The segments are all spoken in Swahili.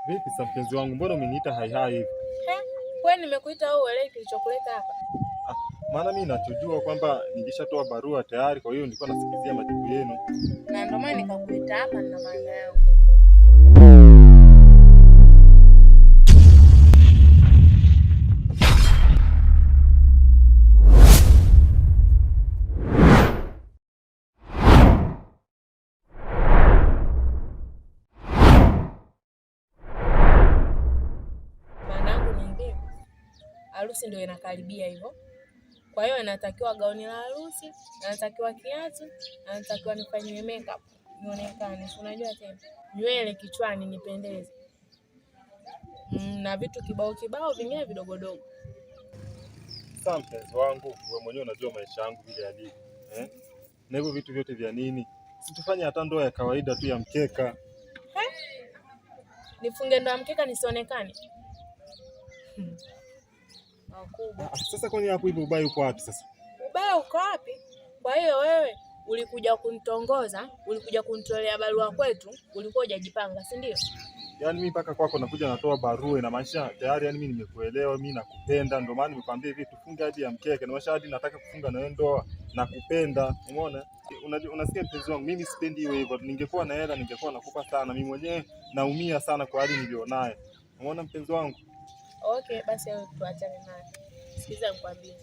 Vipi sasa mpenzi wangu, mbona umeniita hai hai hivi? Kwani nimekuita wewe uelewi kilichokuleta hapa? Ah, maana mimi nachojua kwamba nilishatoa barua tayari, kwa hiyo nilikuwa nasikizia majibu yenu. Na ndio maana nikakuita hapa na maana yangu. Harusi ndio inakaribia hivyo. Kwa hiyo anatakiwa gauni la harusi, anatakiwa kiatu, anatakiwa nifanyiwe makeup nionekane, unajua tena nywele kichwani nipendeze, na vitu kibao kibao vingine vidogodogo. Sasa mpenzi wangu, wewe mwenyewe unajua maisha yangu vile yalivyo, eh? Na hivyo vitu vyote vya nini? Situfanye hata ndoa ya kawaida tu ya mkeka. Nifunge ndoa ya mkeka nisionekane? Makubwa. Sasa kwani hapo hivyo ubaya uko wapi sasa? Ubaya uko wapi? Kwa hiyo wewe ulikuja kunitongoza, ulikuja kunitolea barua kwetu, ulikuwa hujajipanga, si ndio? Yaani mimi mpaka kwako nakuja natoa barua, inamaanisha tayari yani mimi nimekuelewa, mimi nakupenda, ndio maana nimekwambia hivi tufunge hadi ya mkeka, inamaanisha hadi nataka kufunga na wewe ndoa, nakupenda. Umeona? Unasikia mpenzi wangu, mimi sipendi iwe hivyo. Ningekuwa na hela ningekuwa nakupa sana. Mimi mwenyewe naumia sana kwa hali nilionayo. Umeona mpenzi wangu? Okay, basi tuachane naye. Sikiza nikwambie.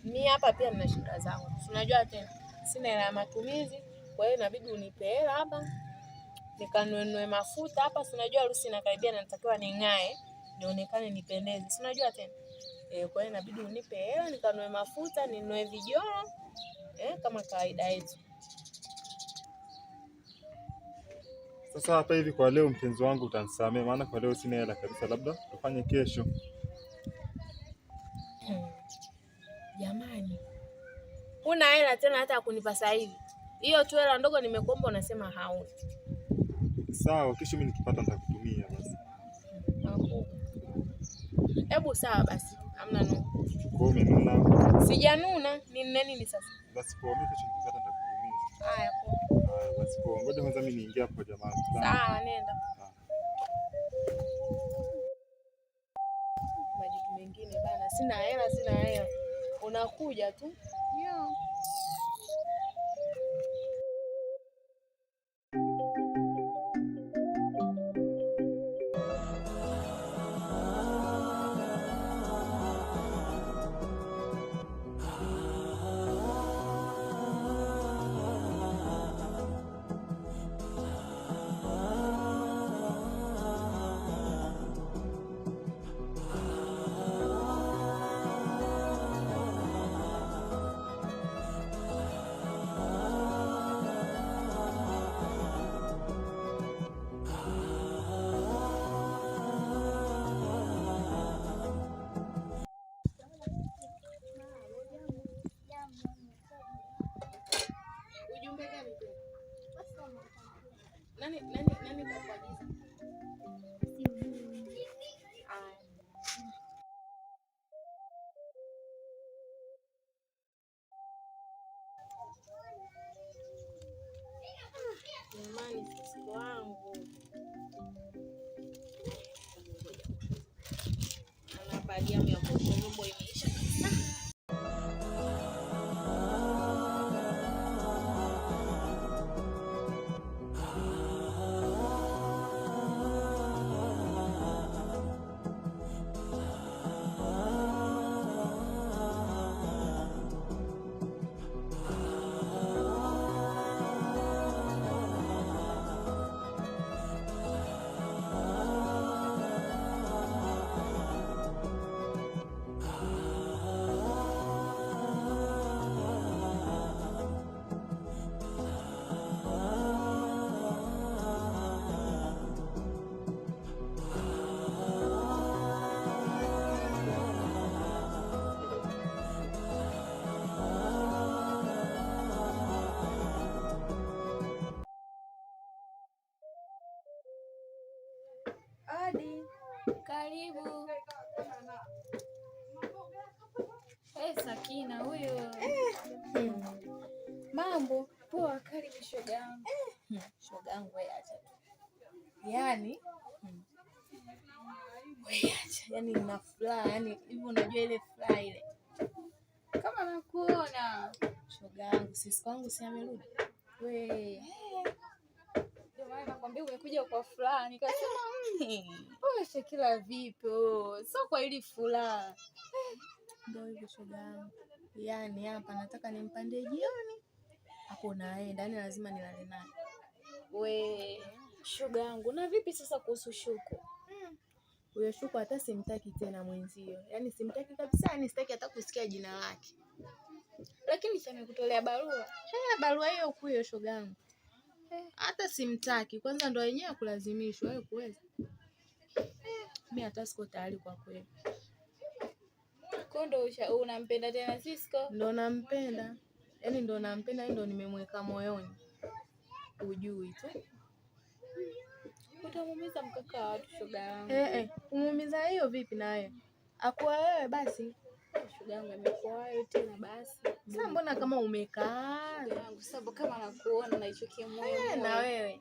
Mimi hapa pia nina shida zangu. Unajua tena sina hela ya matumizi, kwa hiyo inabidi unipe hela hapa nikanunue mafuta hapa. Si unajua harusi inakaribia na natakiwa ning'ae, nionekane nipendeze. Si unajua tena? Kwa hiyo inabidi unipe hela nikanunue mafuta, ninunue vijora, kama kawaida yetu. Sasa hapa hivi kwa leo mpenzi wangu utanisamea, maana kwa leo sina hela kabisa, labda tufanye kesho. Jamani, huna hela tena hata kunipa sasa hivi. Hiyo tu hela ndogo nimekuomba unasema hauna. Sawa, kesho mimi nikipata nitakutumia basi. Hebu sawa basi, hamna noma. Kwa hiyo umenuna? Sijanuna, ni nini sasa? Basi kwa mimi kesho nikipata nitakutumia. Haya poa. Haya basi poa. Ngoja kwanza mimi niingie hapo jamaa. Sawa, nenda. Majitu mengine bana, sina hela, sina hela. Unakuja tu. Yo. Ujumbe gani tena? Nani nani nani kakuagiza? Aya. Jamani, sisi wangu anapadia miakokombo imeisha kabisa. Odi, karibu. Hey, Sakina huyo. Mambo Poa, karibu shoga yangu. Shoga yangu, wewe acha tu. Yaani Yaani nina furaha, yaani hivi unajua ile furaha ile. Kama nakuona. Shoga yangu, sisi wangu si amerudi. We. Ndio maana nakwambia umekuja kwa furaha. Nikasema wewe Shakila vipi? Sio kwa ili furaha. Ndio hivyo shoga yangu. Yaani hapa nataka nimpande jioni. Hapo naenda, yaani lazima nilale naye. We, shoga yangu, na vipi sasa kuhusu Shuku? Huyo Shuku hata simtaki tena mwenzio. Yaani simtaki kabisa, yaani sitaki hata kusikia jina lake. Lakini si amekutolea barua? Barua hiyo kuyo shoga yangu. Hata simtaki. Kwanza ndo wenyewe kulazimishwa wewe kuweza. Mimi hata siko tayari kwa kweli. Kwa ndo unampenda tena Sisco? Ndo nampenda. Yaani ndo nampenda, ndo nimemweka moyoni. Ujui tu. Utamuumiza mkaka wa watu shoga yangu. Kumuumiza hiyo vipi na wewe? Akuwa wewe basi. Shoga yangu amekuwa hayo tena basi. Sasa mbona kama umekaa? Shoga yangu sababu kama nakuona na hicho kimoyo. Na wewe.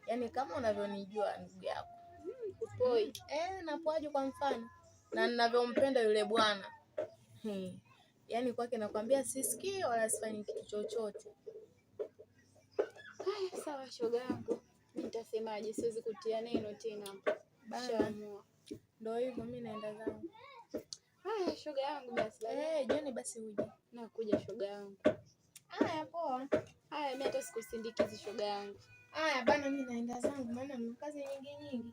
Yaani kama unavyonijua ndugu yako. Kupoi. Napoaje kwa mfano? Na ninavyompenda yule bwana. Yaani kwake nakwambia sisikii wala sifanyi kitu chochote. Haya sawa shoga yangu. Mimi nitasemaje, siwezi kutia neno tena hapa. Bana. Ndio hivyo mimi naenda zangu. Haya shoga yangu basi. Jioni basi uje. Nakuja shoga yangu. Haya poa. Haya mimi hata sikusindikizi shoga yangu. Haya bana, mimi naenda zangu maana nina kazi nyingi nyingi.